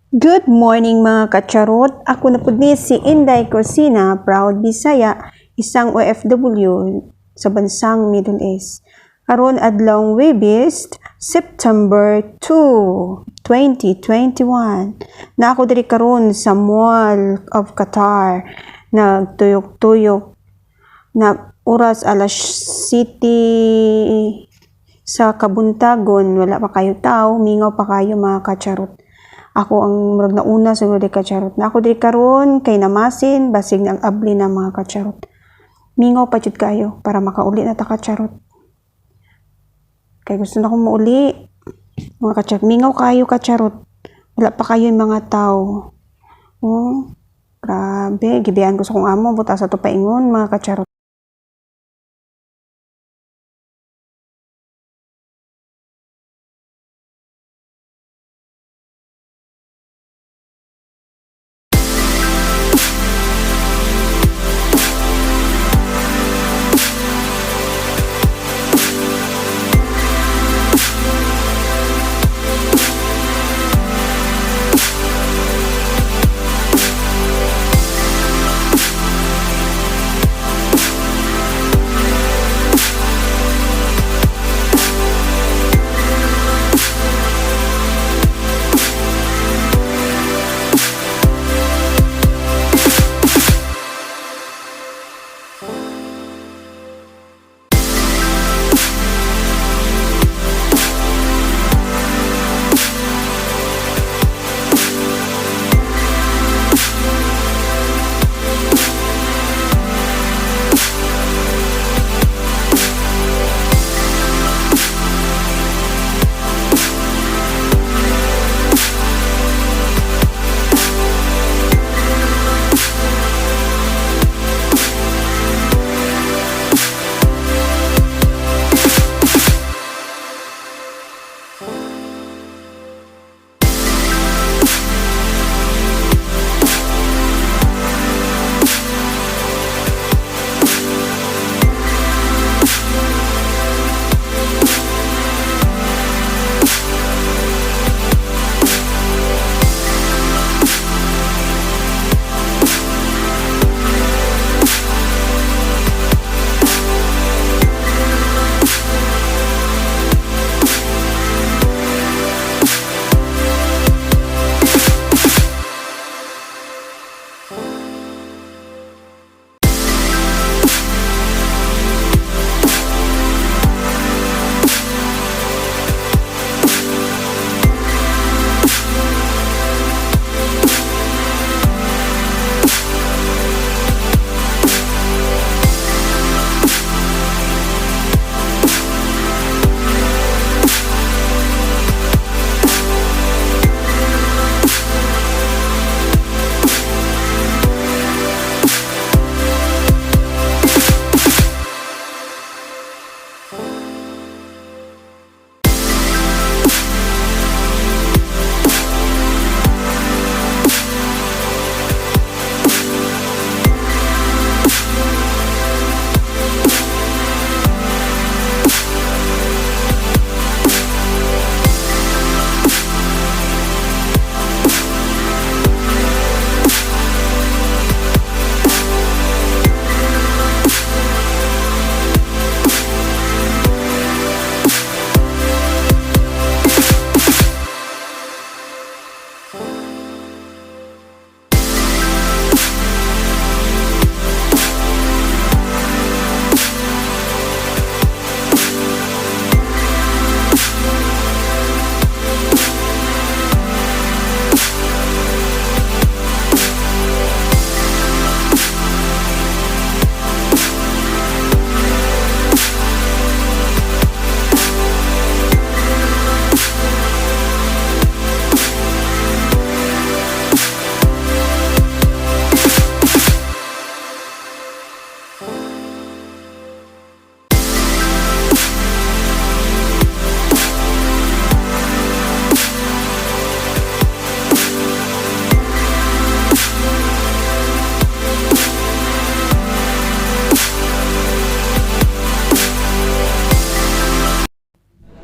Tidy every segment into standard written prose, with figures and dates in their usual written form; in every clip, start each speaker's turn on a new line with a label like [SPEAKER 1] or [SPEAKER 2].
[SPEAKER 1] Good morning, mga kacharot. Ako na pud ni si Inday Cocina, proud Bisaya, isang OFW sa bansang Middle East. Karon adlawng Webes, September 2, 2021. Na ako diri karon sa Mall of Qatar. Nagtuyok-tuyok na oras alas city sa kabuntagon, wala pa kayo tao, mingaw pa kayo, mga kacharot. Ako ang murag nauna siguro di, kacharot. Na ako diri karon kay namasin basig na ang abli na, mga kacharot. Mingaw pa jud kayo para makauli na ta, kacharot. Kay gusto na akong muuli, mga kacharot. Mingaw kayo, kacharot. Wala pa kayo yung mga tao. Oh, grabe, gibiyaan ko sa kong amo buta sa to paingon, mga kacharot.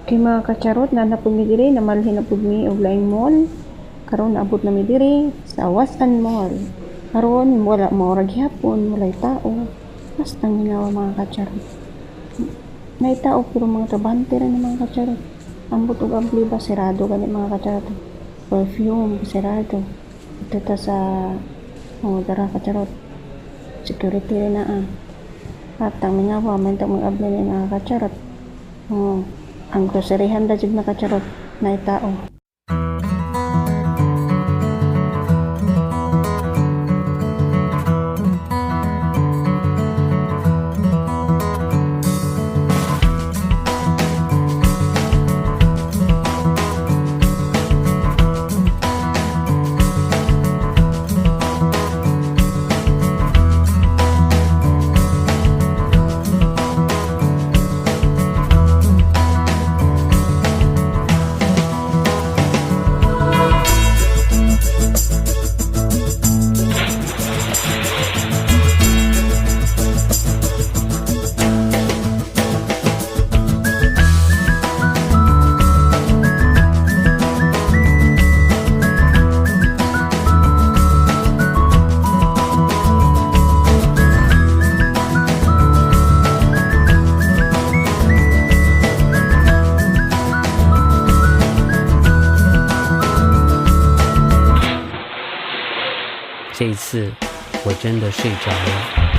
[SPEAKER 1] Kay mga kacharot, na na pud mi diri, namalhin na pud mi og laing mall. Karon naabot na mi diri sa Wasan Mall. Karon wala mo ra gihapon, walay tao. Basta minawa, mga kacharot. May tao pero mga trabahante ra ni, mga kacharot. Ambot og abli ba, sirado gani, mga kacharot. Perfume sirado. Dito ta sa, oh, dara, kacharot. Security rin na ah. At ang mingawa man ta mag-abli ni, mga kacharot. Oh, ang groceryhan ra jud na, kacharot, nay tao.
[SPEAKER 2] 这一次，我真的睡着了。